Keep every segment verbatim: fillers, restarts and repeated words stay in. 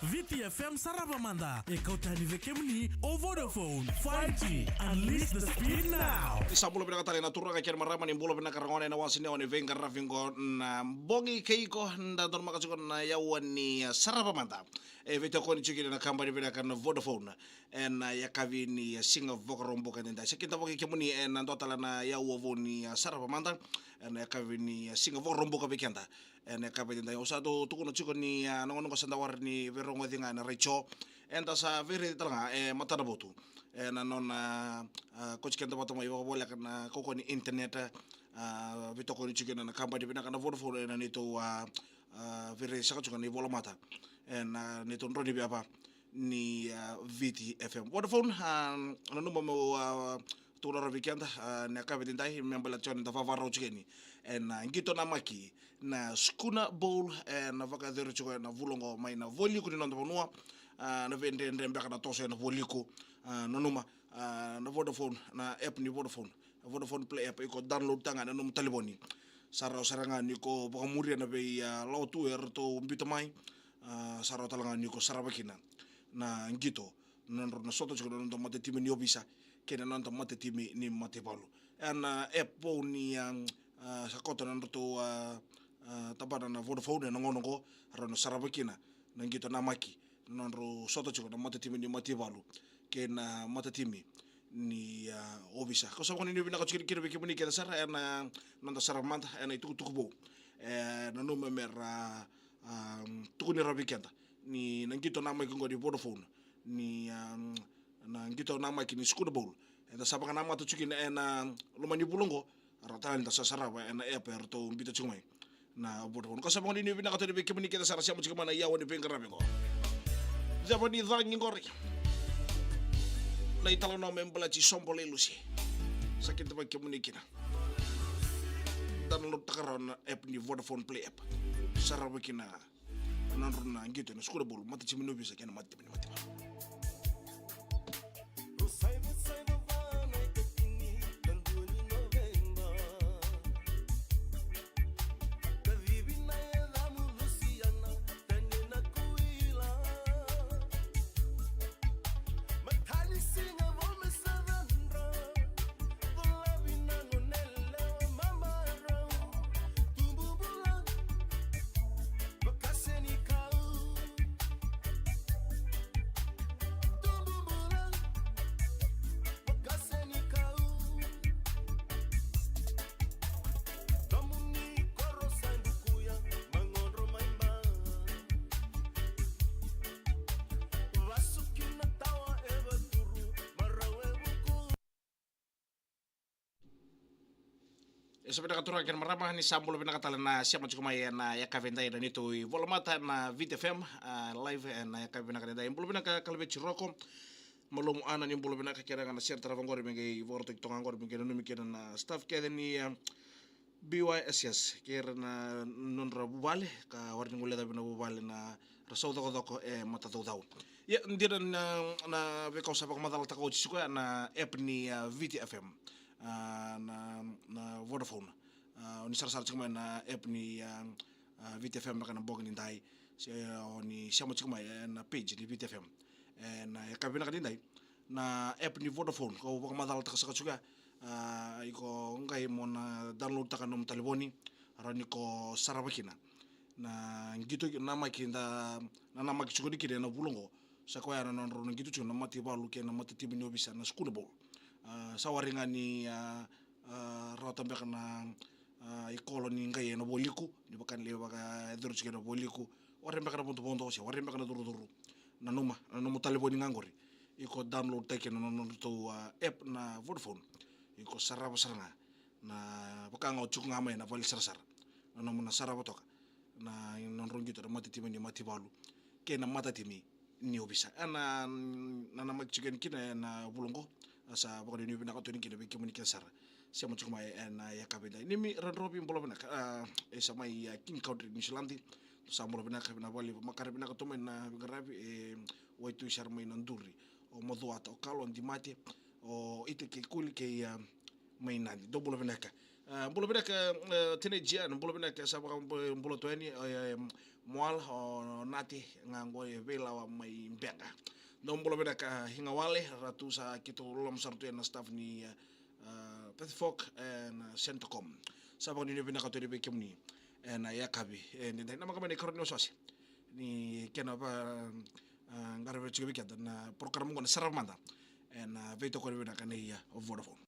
Viti F M Sarava Mada, e kau tani vei kemuni o Vodafone five G. Unleash the speed now. Ni sa bula vinaka tale na turaga kei na marama, ni bula vinaka ragone, na wase ni awa ni veiqaravi qo na bogi kei iko, da donumaka tiko na yawa ni, uh, Sarava Mada. E veitokoni tiko kina na kabani vinaka na Vodafone. Ena yakavi ni, uh, siga Vakaraubuka edaidai. Sa kidavaki kemuni ena dua tale na yawa vou ni, uh, Sarava Mada. Ena yakavi ni, uh, siga Vakaraubuka vei keda. Ena yakavi edaidai. Au sa dau tukuna tiko ni, uh, na gauna qo sa da wara ni veirogoci ga ena raico. Eda sa veiraici tale ga e matanavotu. Ena nona, uh, kauti keda vata mai vakavoleka na kaukauwa ni internet. Uh, veitokoni tiko kina na kabani vinaka na Vodafone ena neitou, uh, uh, veiraici saka tiko na ivolamata. Ena neitou drau ni veva ni, uh, Viti F M. Vodafone, uh, nanuma meu, uh, tukuna rawa vei keda, uh, na yakavi edaidai, me baleta tiko ni da vavarau tiko yani ena, uh, qito namaki na Schooner Bowl, ena vakayacori tiko ena vula oqo mai na vualiku ni noda vanua. Uh, na veidredre beka na toso ena vualiku, uh, nanuma, uh, na Vodafone, na app ni Vodafone, na Vodafone Play app, iko download taka ga ena nomu talevoni. Sa rawa sara ga ni ko vakamuria na vei, uh, lawa tu eratou biuta mai. Uh, sa rawa tale ga ni ko sarava kina na qito, na nodrau na sota tiko na noda matatimi ni ovisa kei na noda matatimi ni mataivalu. Ena app vou ni, um, uh, sa koto na nodratou, uh, uh, tabana na Vodafone ena gauna oqo, rawa na sarava kina na qito namaki na nodrau sota tiko na matatimi ni mataivalu kei na matatimi ni, uh, ovisa. Kau sa vakanuinui vinaka tiko kina vei kemuni kece sara ena noda Sarava Mada ena itukutuku vou. E nanuma me ra, um, tukuni rawa vei keda ni na qito namaki oqo ni Vodafone, ni, um, na qito namaki ni Schooner Bowl, eda sa vakanamata tiko kina ena loma ni vula oqo. Rawa tale ni da sa sarava ena app eratou biuta tiko mai na Vodafone. Kau sa vakanuinui vinaka tale vei kemuni kece sara sema tiko mai na yawa ni veiqaravi oqo. Ceva ni cagi qori. Na italanoa me baleti Sobo Lailusi. Sa kidavaki kemuni kina. Download taka rawa na app ni Vodafone Play app. Sarava kina na nodrau na qito na Schooner Bowl, matatimi ni ovisa kei na matatimi ni mataivalu. E sa vinaka turaga kei na marama, ni sa bula vinaka tale na sema tiko mai ena yakavi edaidai ena neitou ivolamata na Viti F M, ah, live ena yakavi vinaka edaidai. Bula vinaka Kalaveti Roko, Malumu Ana, ni bula vinaka. Kerea ga na share tarava oqori me qai vakarautaki toka oqori me qai nanumi kina na staff kece ni, ah, B Y S S kei ira na nodra vuvale, ka warai ni guilecavi na vuvale na ra sau cokocoko e matacaucau. Ia, dina na, na veika au sa vakamacalataka oti tiko ya na app ni, ah, Viti F M, ah, na, na Vodafone. Ah, o ni sarasara tiko mai na app ni, ah, ah, Viti F M beka ena bogi nidai. Se o ni sema tiko mai ena page ni Viti F M ena yakavi vinaka nidai. Na app ni Vodafone, kau vakamacalataka saka tiko ya. Ah, iko qai mo na download taka ena nomu talevoni, rawa ni ko sarava kina na qito namaki da, na namaki tiko kina ena vula oqo. Sa koya na nodrau na qito tiko na mataivalu kei na matatimi ni ovisa na Schooner Bowl. Ah, sa warai ga ni, ah, ah, rawata beka na, ah, ikolo ni qai ena vualiku, ni vaka ni lai vakayacori tiko ena vualiku. Warai beka na vodovodo, se warai beka na curucuru. Nanuma, na nomu talevoni ga qori. Iko download taki na nodratou, ah, app na Vodafone. Iko sarava sara ga na vaka ga o tiko ga mai na vale sarasara. Na nomu na sarava toka na nodrau qito na matatimi ni mataivalu kei na matatimi ni ovisa. Ena, na namaki tiko yani kina ena vula oqo. Au sa vakanuinui vinaka tu yani kina vei kemuni kece sara sema tiko mai ena yakavi edaidai. Nimi Radrovi, bula vinaka. Ah, e sa mai, ah, King Country, New Zealand. Sa bula vinaka, vinaka vakalevu. Makare vinaka tu mai na veiqaravi, e, Waitui sara mai Naduri. O Macuata, o Kalo, o Dimate, o Ite kei Kuli kei, ah, mai Nadi. Dou bula vinaka. A, bula vinaka, e, Teenage Jan, bula vinaka, sa vakabula tu yani, e, Moal, o Nati, ga qo e Veilawa mai Beqa. Dou bula vinaka, Higa Wale, Ratu, sa keitou loloma sara tu ena staff ni, e, Pacific and Centacom. Sa vakanuinui vinaka tu yani vei kemuni ena yakavi, e, ni dai namaka mai na ikarua ni wasewase ni kena va, a, qaravi tiko vei keda na program qo na Sarava Mada ena veitokoni vinaka nei, a, Vodafone.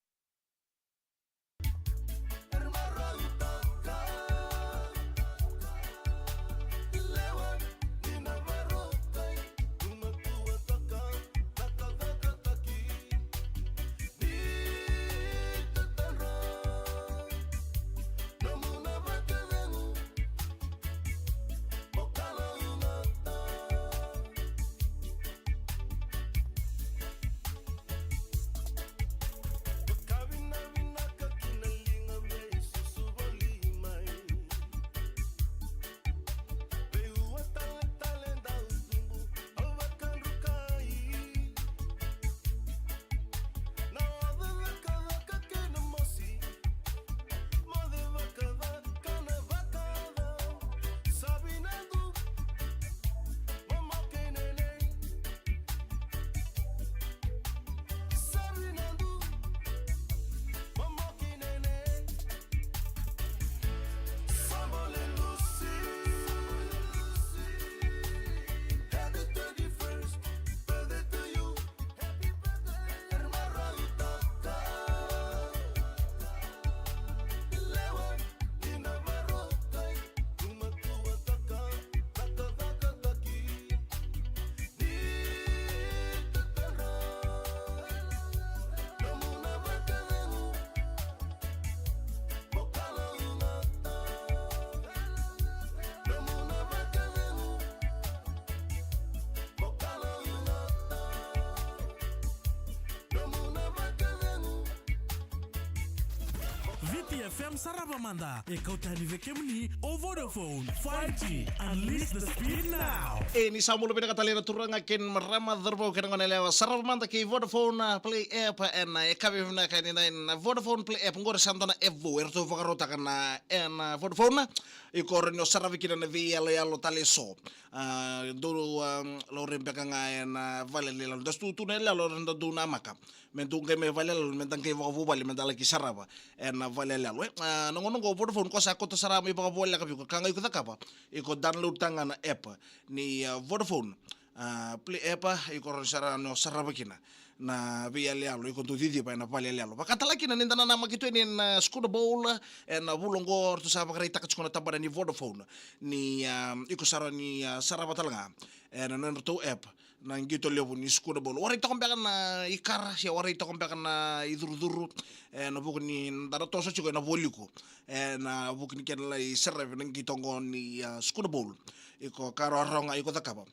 Viti F M Sarava Mada, e kauta yani vei kemuni o Vodafone five G. Unleash the speed now. E, ni sa bula vinaka tale na turaga kei na marama, cauravou kei na goneyalewa, Sarava Mada kei Vodafone, a, Play App, ena, e, yakavi vinaka ni dai na Vodafone Play App, qori sa dua na app vou eratou vakarautaka na, ena, Vodafone, iko rawa ni o sarava kina na veiyaloyalo tale eso. A, dou, a, laurai beka ga ena, a, vale ni yaloyalo. Da sa tu tu na yaloyalo, era dau namaka me dou qai mai vale ni yaloyalo, me da qai vakavuvale, me da laki sarava ena, a, vale ni yaloyalo. E, a, na gauna qo Vodafone ko sa kauta sara mai vakavoleka vei iko, ka ga iko cakava, iko download taka ga na app ni, a, Vodafone, a, Play App, iko rawa sara ni o sarava kina na veiyaloyalo iko dau ciciva ena vale ni yaloyalo. Vaka tale kina ni da nanamaki tu yani ena, a, Sukuna Bowl, ena vula qo ratou sa vakaraitaka tiko na tabana ni Vodafone ni, a, iko sa rawa ni, a, sarava tale ga ena nodratou app na qito levu ni Sukuna Bowl. Warai toka beka na ikara, se warai toka beka na icurucuru ena vuku ni da na toso tiko ena vualiku, ena vuku ni kena lai saravi na qito qo ni, a, Sukuna Bowl. Iko karawa rawa ga iko cakava,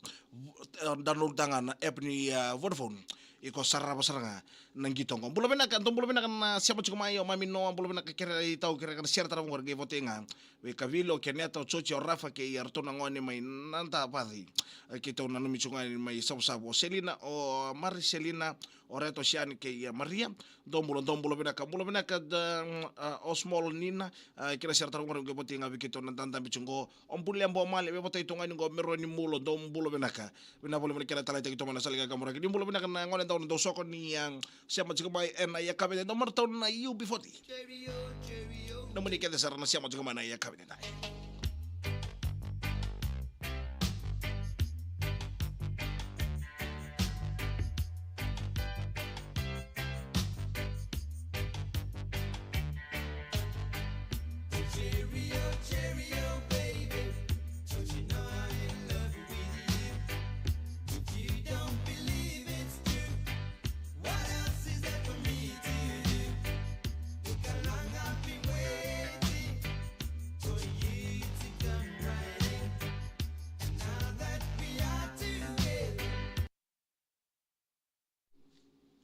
e, download taka ga na app ni, a, Vodafone, iko sarava sara ga na qito qo. Bula vinaka, dou bula vinaka na sema tiko mai, o Mami Noa, bula vinaka, kere i tau, kere kana sera tara qori qai votei ga vei Kavili, o Keneta, o Joji, o Rafa kei iratou na gone mai Nadavaci. E, keitou nanumi tiko ga mai Savusavu, o Selina, o Mariselina, o Reto, Siani kei, a, Maria. Dou bula, dou bula vinaka, bula vinaka, da, a, o Small Nina, a, kei na sera tara qori qai votei ga vei keitou na dadabe tiko qo. O Bulebo Male, veivotai tu ga ni qo, Meroni Mulo, dou bula vinaka. Vinaka voli mai na kena taleitaki tu mai na sala ni kaburaki. Ni bula vinaka na gone dau na dau soko ni, a, sema tiko mai ena yakavi, dau marautaka na U B forty. Nomuni kece sara na sema tiko mai na yakavi.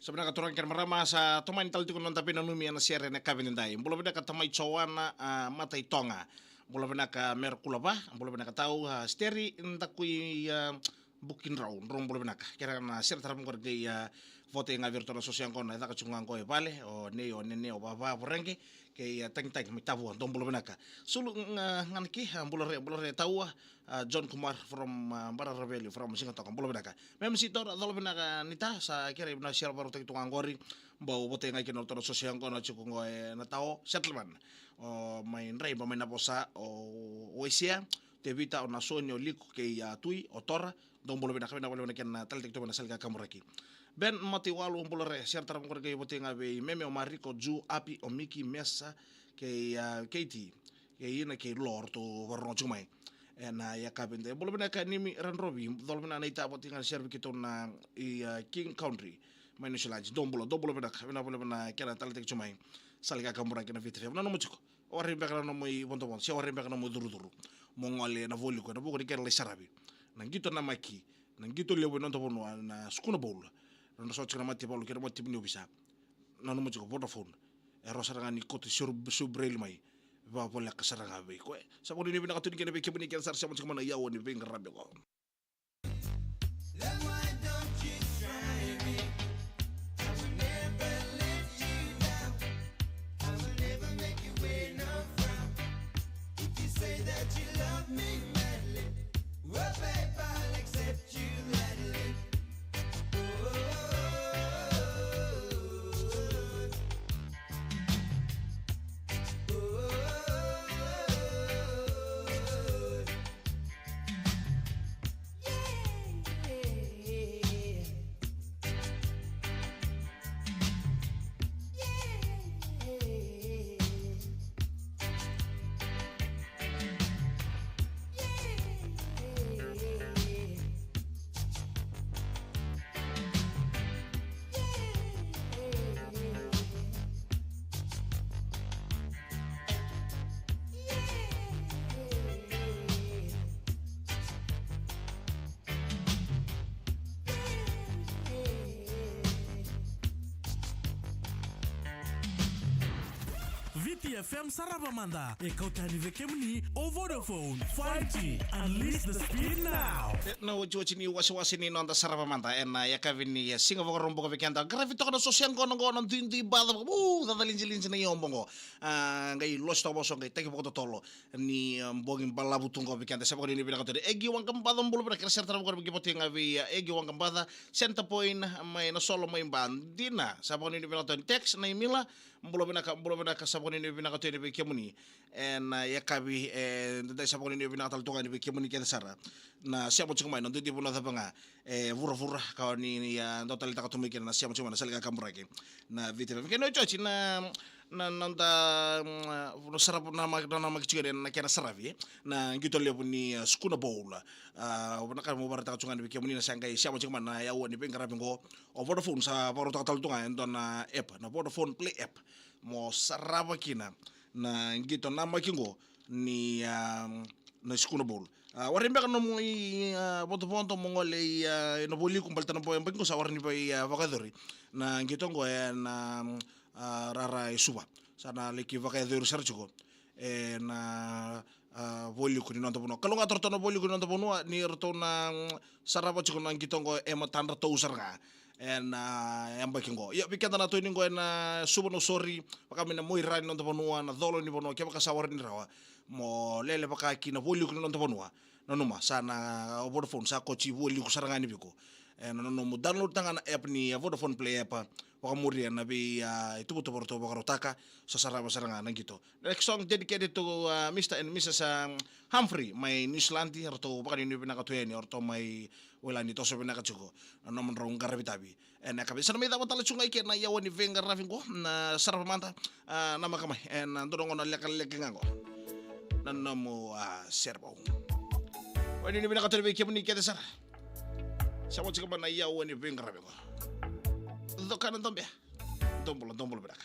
Sa vinaka turaga kei na marama, sa tomani tale tiko na noda veinanumi ena sere ena yakavi nidai. Bula vinaka tamai Joana, a, Mataitoga. Bula vinaka Mera Kulava, bula vinaka tau, a, Steri Dakui, a, Bukidrau, drau bula vinaka. Kei ira na sere tara mai qori kei, a, Votei ga vei iratou na soso yaqona e caka tiko ga qo e vale, o nei, o nene, o vava, o voreqe, kei a tagitagi mai Tavua, dou bula vinaka. Sulu ga, ganaki, a, bula re, bula re Taua, a, John Kumar from, a, Barara Valley, from Sigatoka, bula vinaka. Mem si tora, colo vinaka ni ta, sa kere na sera varau taki tu ga qori, bau votei ga kina o ratou na soso yaqona tiko qo e na tao, settlement. O mai Draiba, mai na vosa, o, o Waisia, Tevita, o Nasoni, o Liku, kei a Tui, o Tora, dou bula vinaka, vinaka valevu na kena taleitaki tu mai na sala ni kakaburaki. Ben Mataiwalu, bula re, sera tara qori qai votei ga vei Meme, o Mariko, Ju, Api, o Miki, Mesa, kei a Keiti, kei Ina, kei Lo, ratou vakarorogo tiko mai. E na yakavi dei. Bula vinaka Nimi Radrovi, colo vinaka na ita votei ga na sera vei keitou na i a King Country. Mai Niusiladi, dou bula, dou bula vinaka, vinaka valevu na kena taleitaki tiko mai. Sala ni kakaburaki na Viti F M. Nanuma tiko. Warai beka na nomu ivodovodo, se warai beka na nomu icurucuru. Mo gole na Vualiku, na vuku ni kena lai saravi. Na qito namaki, na qito levu e noda vanua, na Sukuna Bowl. Nodra so tiko na mataivalu kei na mataivalu ni ovisa. Nanuma tiko Vodafone. E rau sara ga ni koto Sue Braille mai. Vavoleka sara ga vei koya. Sa vakanuinui vinaka tu ni kena vei kemuni kece sara sema tiko mai na yawa ni veiqaravi qo. Then why don't you try me? I will never let you down. I will never make you wear no frown. If you say that you love me madly, well, babe, I'll accept you gladly. Oh, oh, oh, oh. Viti F M Sarava Mada, e kau tani vei kemuni o Vodafone five G. Unleash the speed now. E, na otioti ni wasewase ni noda Sarava Mada, e na yakavi ni, e, siga Vakaraubuka vei keda. Qaravi toka na soso yaqona qo, na duidui baca, u, caca lijilijia na iobo qo. A, qai losi toka voso, qai taki vakatotolo. Ni, a, bogi balavu tu qo vei keda, sa vakanuinui vinaka tu. Egi Waqabaca, bula vinaka, kena sera tara vakatotolo, vei kemuni ga vei, a, Egi Waqabaca, Center Point, mai na solo mai Badina. Sa vakanuinui vinaka tu. Tex na Imila, bula vinaka, bula vinaka, sa vakanuinui vinaka tu yani vei kemuni. E na, a, yakavi, e, dai sa vakanuinui vinaka tale tu ga yani vei kemuni kece sara. Na sema tiko mai, na duidui vanua cava ga. E vuravura, ka ni, ni, a, dau taleitaka tu mai kina na sema tiko mai na sala ni kakaburaki. Na Viti F M. Kena otioti na, na, na da, mm, na saravi, na ma-, na, na maki tiko na kena saravi, e. Na qito levu ni, a, Sukuna Bowl. A, vinaka mo vakaraitaka tu ga yani vei kemuni na sa qai sema tiko mai na yawa ni veiqaravi qo. O Vodafone sa vakarautaka tale tu ga e dua na app, na Vodafone Play app. Mo sarava kina na qito namaki qo ni, a, na Sukuna Bowl. A, warai beka nomu i, a, vodovodo mo gole i, a, na Vualiku baleta na boya baki qo sa warai ni vei, a, vakayacori. Na qito qo e na, a, rara e Suva. Sa na laki vakayacori sara tiko. E na, a, Vualiku ni noda vanua. Kalougata ratou na Vualiku ni noda vanua, ni ratou na, mm, sarava tiko na qito qo e matadratou sara ga. E na, a, yabaki qo. Ia, vei keda na toni qo e na Suva, Nausori, vaka mai na Muaira ni noda vanua, na Colo ni vanua, kevaka sa warai ni rawa. Mo lele vaka ki na Vualiku ni noda vanua. Nanuma, sa na Vodafone, sa koti Vualiku sara ga yani vei iko. E na nomu download taka ga na app ni, a, Vodafone Play app. Vakamuria na vei, a, ituvatuva ratou vakarautaka, sa sarava sara ga na qito. Next song dedicated to, uh, Mister and Missus, um, Humphrey, mai New Zealand, ratou vakanuinui vinaka tu yani, ratou mai Wailaji, toso vinaka tiko. Na nomudrau qaravi tavi. E na yakavi sa na mai cava tale tu ga i ke na yawa ni veiqaravi qo, na Sarava Mada, a, namaka mai. E na dua na gauna lekaleka ga qo. Na nomu, a, serevou. Vakanuinui vinaka tu yani vei kemuni kece sara. Sa mo tiko mai na yawa ni veiqaravi qo. Coka na dobea. Dou bula, dou bula vinaka.